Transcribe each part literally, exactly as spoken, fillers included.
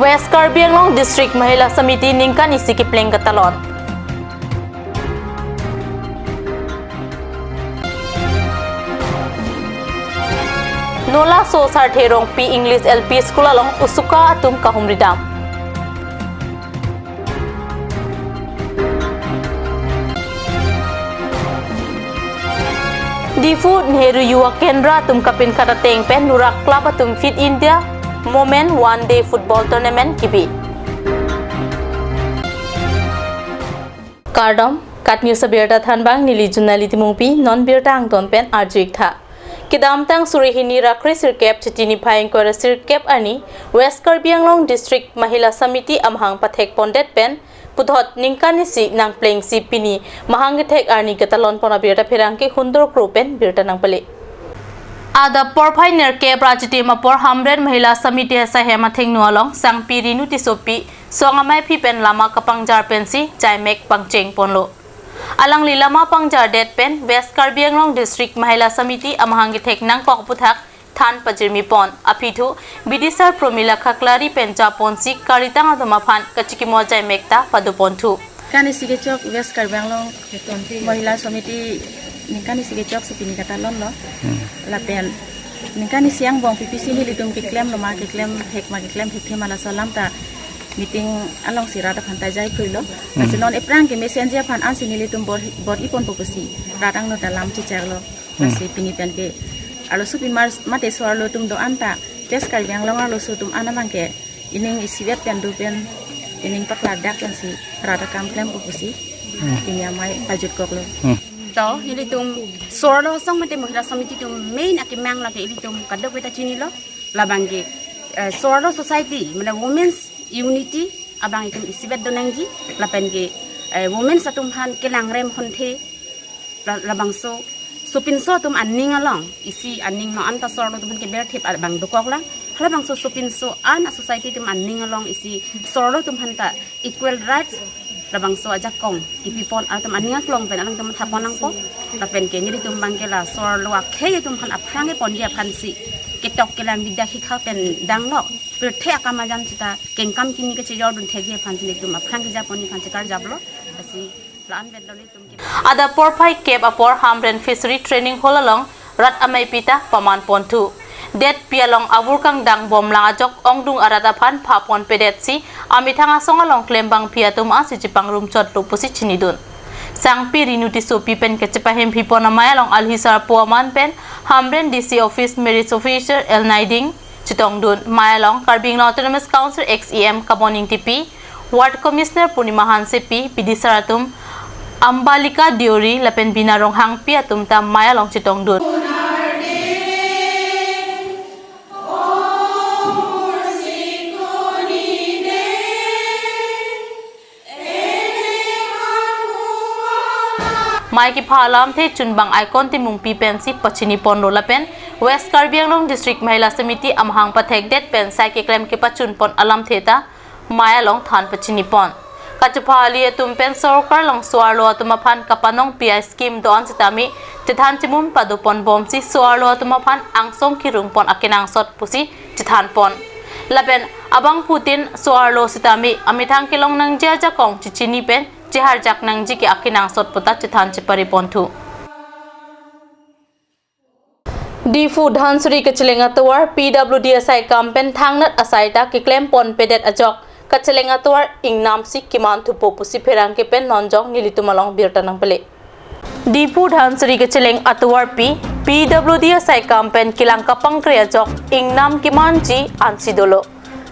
West Karbi Anglong District Mahila Samiti ningkan isi kepleng katalon. Nolaso Sarthe Rongpi English L P School along usuka atum kahumridam. Diphu Nehru Yuva Kendra atum kapinkhat ateng pen Nurak Club atum Fit India Women One Day Football Tournament kebi. Kardom, KAT News abirta thanbang neli Junali Timungpi, non birta angton pen arju-ik tha. Kedamtang suri hini ra kre sirkep Chiti niphai ingkoi ra sirkep arni West Karbi Anglong District Mahila Samiti amahang pathek pondet pen puthot ningkan isi nangplengsi pini mahang kethek arni katalon pon abirta pherangke Hundor Kro pen birta nangpale. Adap porphai nerkep ra chitim apor Hamren Mahila Samiti asai hem athengno along Sangpi Rinu Tissopi song amaiphi pen lama kapangjar pensi jaimek pangcheng ponlo. Alangli lama pangjardet pen West Karbi Anglong District Mahila Samiti amahang kethek nangkok aputhak than pajirmi pon. Aphi thu bidisar Promila Khaklari pen japonsi karitang atum aphan kachikimo jaimek ta pado ponthu. Ningkan isi kechok West Karbi Anglong Mahila Samiti ningkan isi kechok si pini katalonlo. Hmm. Lapen ningkan isi angbong P P C nelitum keklem loma, keklem thek ma, keklem thekthe ma, laso alam ta meeting alongsi rat aphan ta jai kruilo. Hmm. Lasi non ephrang kemesen ji aphan ansi nelitum bor, bor-i ponpo pusi rat angno ta lam chechaklo. Hmm. Lasi pini pen ke arloso pimar mate so-arlo atum do-an ta West Karbi Anglong arloso atum an abang ke ining isivet pen do pen ining paklardak pensi rat akam klempo pusi. Hmm. Pini amei pajutkoklo. Hmm. To, nelitum so-arlo asong mate Mahila Samiti atum main akemang lake ilitum kadokave ta chinilo. Labang ke, eh, so-arlo society, mane women's unity abang itum isivet donangji, lapen ke, eh, women's atum aphan kelangrem honthe, la-, labangso, sopinso atum aning along, isi aning no anta so-arlo atum aphan keberthip abang dokoklang, halabangso sopinso an a society atum aning along isi so-arlo atum aphan ta equal rights, labangso ajakong kipipon atum aning aklong pen alangtum thapon nangpo. Lapen ke nelitum abang ke la so-arlo akhei atum aphan aphrang keponji aphansi ketok kelang bidak hikha pen danglok pirthe akam ajan sita kengkam kimi kachejordun thekji aphansi nelitum aphrang kejaponji aphansi karjaplo. Lasi la-an vet lo nelitum ke. Adap porphai kep apor Hamren Fishery Training Hall along rat ameipi ta paman ponthu. Detpi along avur kangdang bomlang ajok ongdung arat aphan pha ponpedetsi amethang asong along klembangpi atum ansi chepangrum chotlo pusi chinidun. Sangpi Rinu Tissopi pen kachepahemphi pon amei along alhi sarpo aman pen Hamren D C Office Marriage Officer L Naiding chetongdun. Mei along Karbi Anglong Autonomous Council ex E M Kabon Ingtipi, Ward Commissioner Purnima Hansepi, bidisar atum Ambalika Deuri lapen Bina Ronghangpi atum ta mei along chetongdun. Mei kepha alamthe chunbang Icon Timungpi pensi pachini ponlo lapen West Karbi Anglong District Mahila Samiti amahang pathekdet pen sai keklem kepachun pon alamthe ta mei along than pachini pon. Kachepahali atum pen sorkar along so-arlo atum aphan kapanong P I scheme do-an sitame chethan chimum pado ponbomsi so-arlo atum aphan angsong kirung pon akenangsot pusi chethan pon. Lapen abangphutin so-arlo sitame amethang kelong nangji ajakong chechini pen cheharjak nangji ke akenangsot puta chethan chepari ponthu. Diphu Dhansiri kacheleng atovar P W D asai kam pen thangnat asai ta keklem ponpedet ajok kacheleng atovar ingnamsi keman thupo pusi pherangke pen nonjong nelitum along birta nangpale. Diphu Dhansiri kacheleng atovarpi P W D asai kam pen kelang kapangkre ajok ingnam kemanji ansi dolo.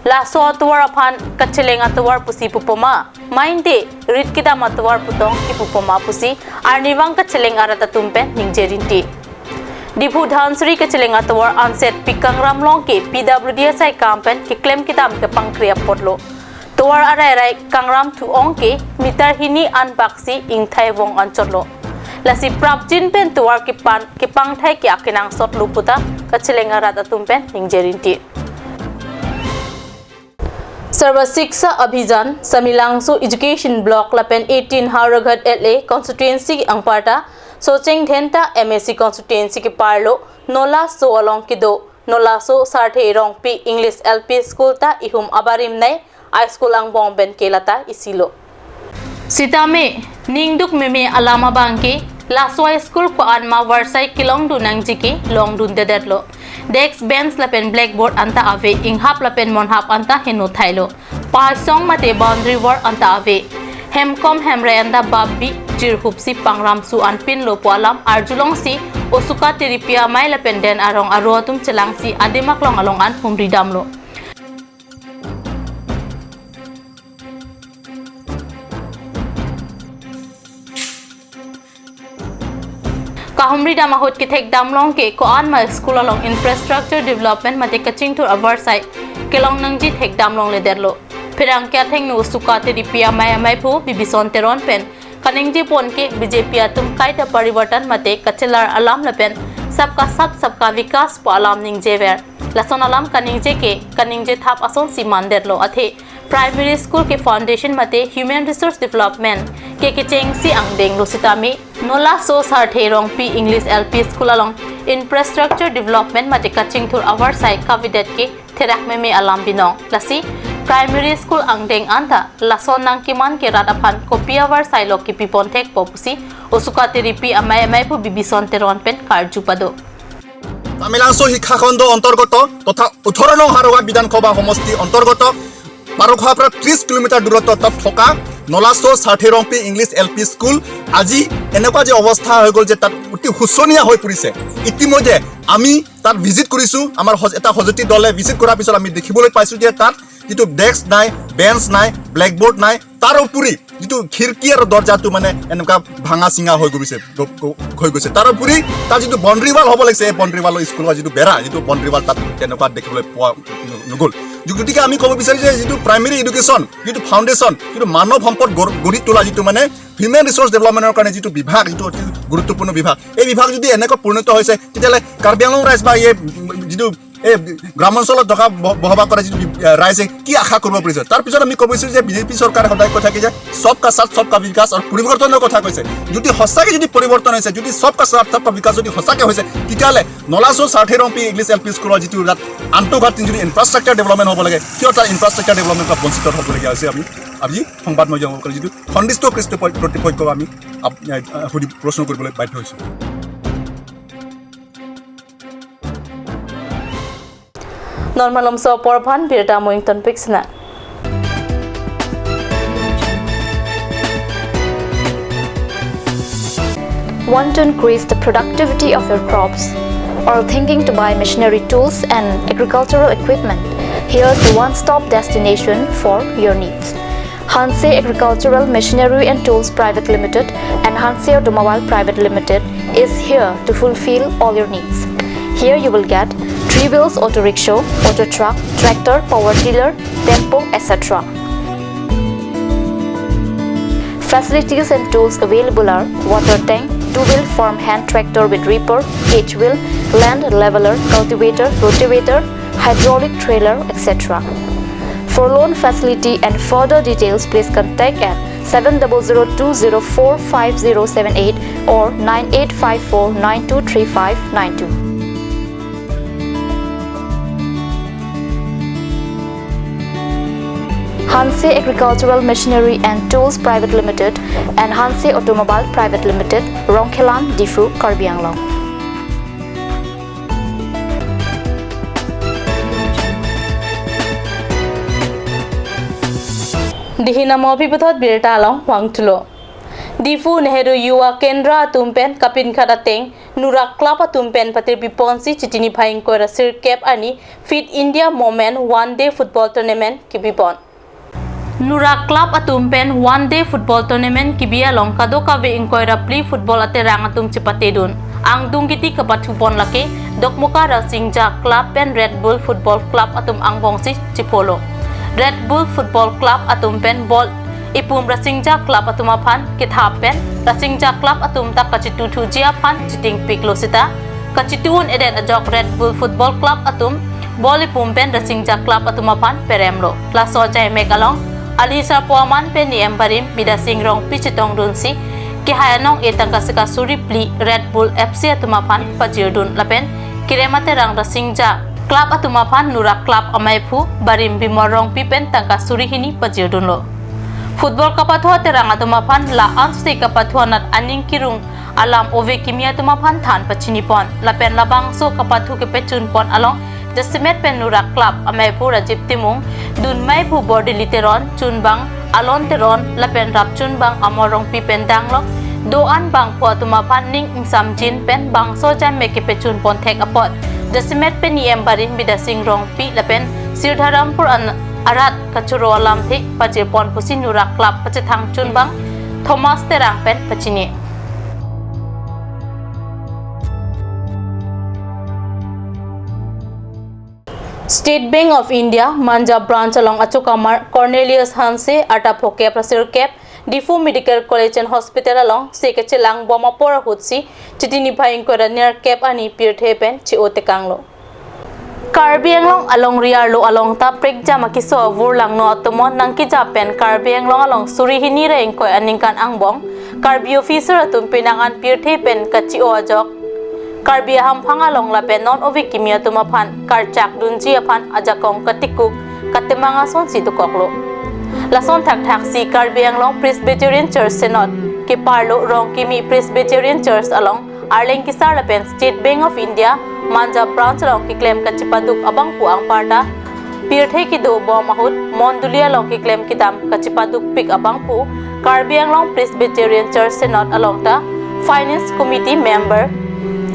Laso atovar aphan kacheleng atovar pusi pupoma, mainte rit kedam atovar putong kepupoma pusi arnivang kacheleng arat atum pen ningje rinti. Diphu Dhansiri kacheleng atovar anset Pikangram Longki P W D asai kam pen keklem kedam kepangkre apotlo. Tovar arairai kangram thu-ong ke meter hini anbaksi ingthai vong anchotlo. Lasi prapjin pen tovar kepan kepangthai ke akenangsotlo puta kacheleng arat atum pen ningje rinti. Sarva Shiksha Abhiyan, Samelangso Education Block lapen eighteen Howraghat L A Constituency anparta Socheng Dhenta M A C Constituency keparlo Nolaso along kedo Non laso Sarthe Rongpi English L P School ta ihum abarim nei a school angbong pen ke lata isilo. Sitame, ningduk meme alam abang ke, laso a school ko-an ma varsai kelongdun nangji ke longdundedetlo. Desk, bench lapen blackboard anta ave, inghap lapen monhap anta heno thailo. Paisong mate boundary wall anta ave. Hemkom hemre anta bapbi jirhupsi pangramsu anpinlo pu alam arjulongsi osuka tiripi amei lapen den arong aro atum chelangsi adim aklong along an humridamlo. Kahumridam ahut kethekdamlong ke ko-an ma school along infrastructure development mate kachingthur avarsai kelong nangji thekdamlongledetlo. Pherangke athengno osuka tiripi amei ameiphu Bibison Teron pen kaningjepon ke B J P atum kaita parivartan mate kachelar alam lapen sabka saath sabka vikas pu alam ningjever. Lason alam kaningje ke kaningje thap asonsi mandetlo athe primary school ke foundation mate human resource development ke kechengsi angdenglo sitame non laso Sarthe Rongpi English L P School along infrastructure development mate kachingthur avarsai kavedet ke therak meme alam binong. Lasi primary school angdeng anta lason nangkeman ke rat aphan kopi avarsailo kepipon thekpo pusi osuka tiripi amei ameiphu Bibison Teron pen karju pado. তামিলাংচু শিক্ষাখণ্ড অন্তৰ্গত তথা ওঠৰ নং হাৰৌৱা বিধানসভা সমষ্টি অন্তৰ্গত পাৰখোৱাৰ পৰা ত্ৰিশ কিলোমিটাৰ দূৰত্বত থকা নলাচৌ সাৰ্থে Rongpi English L P school আজি এনেকুৱা যে অৱস্থা হৈ গ'ল যে তাত অতি শোচনীয় হৈ পৰিছে। ইতিমধ্যে আমি তাত ভিজিট কৰিছোঁ, আমাৰ সজ-, এটা সজুতি দলে ভিজিট কৰাৰ পিছত আমি দেখিবলৈ পাইছোঁ যে তাত যিটো ডেস্ক নাই, বেঞ্চ নাই, ব্লেকবৰ্ড নাই, তাৰ উপৰি যিটো খিৰিকী আৰু দৰ্জাটো মানে এনেকুৱা ভাঙা চিঙা হৈ গৈছে, গ-, গ-, হৈ গৈছে। তাৰ উপৰি তাৰ যিটো বাউণ্ডেৰী ৱাল হ'ব লাগিছে, এই বাউণ্ডেৰী ৱালৰ স্কুলৰ যিটো বেৰা, যিটো বাউণ্ডেৰী ৱাল তাত তেনেকুৱা দেখিবলৈ পোৱা ন-, নগ'ল। গতিকে আমি ক'ব বিচাৰিছোঁ যে যিটো প্ৰাইমেৰী এডুকেশ্যন, যিটো ফাউণ্ডেশ্যন, যিটো মানৱ সম্পদ গঢ়-, গঢ়ি তোলা যিটো মানে হিউমেন ৰিচৰ্চ ডেভেলপমেণ্টৰ কাৰণে যিটো বিভাগ, যিটো অতি গুৰুত্বপূৰ্ণ বিভাগ, এই বিভাগ যদি এনেকৈ পৰিণত হৈছে, তেতিয়াহ'লে কাৰ্বি আংলং ৰাইজ বা এই যিটো এই গ্ৰামাঞ্চলত থকা ব-, বসবাস কৰা যিটো বি-, আহ, ৰাইজে কি আশা কৰিব পাৰিছে? তাৰ পিছত আমি ক'ব বিচাৰিছোঁ যে বিজেপি চৰকাৰে সদায় কৈ থাকে যে সবকা সাথ সবকা বিকাশ আৰু পৰিৱৰ্তনৰ কথা কৈছে। যদি সঁচাকৈ যদি পৰিৱৰ্তন হৈছে, যদি সবকা সাথ সবকা বিকাশ যদি সঁচাকৈ হৈছে, তেতিয়াহ'লে নলাচৌ সাৰ্থে ৰংপি ইংলিছ এল পি স্কুলৰ যিটো তাত আন্তঃগাঁথনি যদি ইনফ্ৰাষ্ট্ৰাকচাৰ ডেভেলপমেণ্ট হ'ব লাগে, কিয় তাৰ ইনফ্ৰাষ্ট্ৰাকচাৰ ডেভেলপমেণ্টৰ পৰা বঞ্চিত হ'বলগীয়া হৈছে? আমি আজি সংবাদ মাধ্যমত যিটো সন্দিষ্ট কৃষ্টি প-, কৰ্তৃপক্ষক আমি আপ-, আহ, সুধি প্ৰশ্ন কৰিবলৈ বাধ্য হৈছোঁ। Non malomso apor aphan birta mo ingtonpik sina. Want to increase the productivity of your crops? Or thinking to buy machinery tools and agricultural equipment? Here's the one-stop destination for your needs. Hanse Agricultural Machinery and Tools Private Limited and Hanse Automobile Private Limited is here to fulfill all your needs. Here you will get three wheels auto rickshaw, auto truck, tractor, power tiller, tempo, et cetera. Facilities and tools available are water tank, two-wheel farm hand tractor with reaper, cage wheel, land leveler, cultivator, rotavator, hydraulic trailer, et cetera. For loan facility and further details, please contact at seven double zero two zero four five zero seven eight or nine eight five four nine two three five nine two. Hanse Agricultural Machinery and Tools Private Limited and Hanse Automobile Private Limited, Rongkhelan, Diphu, Karbi Anglong. Dihin amo aphi puthot birta along vangthulo. Diphu Nehru Yuva Kendra atum pen kapinkhat ateng Nurak Club atum pen patirpiponsi Chiti niphai ingkoi ra sirkep arni Fit India Movement One Day Football Tournament kipipon. Nurak Club atum pen One Day Football Tournament kibi along kadokave ingkoi ra phli football aterang atum chepatedun. Angdung kiti kapathupon lake Dokmoka Rasinja Club pen Red Bull Football Club atum angbongsi chepolo. Red Bull Football Club atum pen ball ipum Rasinja Club atum aphan kethap pen Rasinja Club atum ta kachituthuji aphan chitingpiklo sita, kachitu un-edet ajok Red Bull Football Club atum ball ipum pen Rasinja Club atum aphan peremlo. Laso ajaimek along ali sarpo aman pen E M barim Bidya Sing Rongpi chetongdunsi kehai anong-e tangka sika suri phli Red Bull F C atum aphan pajirdun lapen kerem aterang Rasinja Club atum aphan Nurak Club amaiphu Barim Bimol Rongpi pen tangka suri hini pajirdunlo. Football kapathu aterang atum aphan la-an sose kapathu anat aning kirung alam ove kimi atum aphan than pachinipon lapen labangso kapathu kepechunpon along jasemet pen Nurak Club amaiphu Rajiv Timung, dunmaiphu Bordili Teron, chunbang Alon Teron lapen rapchunbang Amor Rongpi pen danglok do-an bangphu atum aphan ning ingsamjin pen bangso jamme kepechunpon thek apot jasemet pen E M Barim Bidya Sing Rongpi lapen Sirdharampur an arat kachoro alamthe pajirpon pusi Nurak Club pachethang chunbang Thomas Terang pen pachini. State Bank of India Manja Branch along achokamar Cornelius Hanse, arta phokep ra sirkep, Diphu Medical College and Hospital alongsi kachelangbom apor ahutsi Chiti niphai ingkoi ra nerkep arni pirthe pen che-o tekanglo. Karbi Anglong alongri arlo along ta prekjam akeso avur langno atomon nangkejap pen Karbi Anglong along suri hini ra ingkoi aningkan angbong Karbi officer atum penang an pirthe pen kache-o ajok Karbi ahamphang along lapen non ove kimi atum aphan karchak dunji aphan ajakong katikuk katemang asonsi dokoklo. Lason thakthaksi Karbi Anglong Presbyterian Church Synod keparlo Rongkimi Presbyterian Church along Arleng Kesar lapen State Bank of India Manja Branch along keklem kachepaduk abangphu anparta pirthe kedobom ahut mondoli along keklem kedam kachepadukpik abangphu Karbi Anglong Presbyterian Church Synod along ta Finance Committee member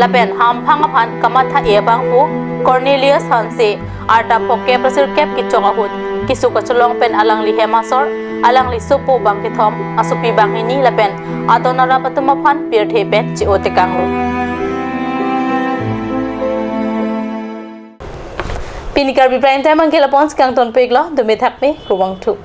lapen hamphang aphan kamatha-e abangphu Cornelius Hanse, arta phokep ra sirkep kechok ahut keso kachelong pen alangli hem asor, alangli sopo bangkethom, asopi banghini lapen adon arap atum aphan pirthe pen che-o tekanglo. Pini Karbi Prime Time angke lapon si kangtonpiklo, dome thakme, kurvangthu.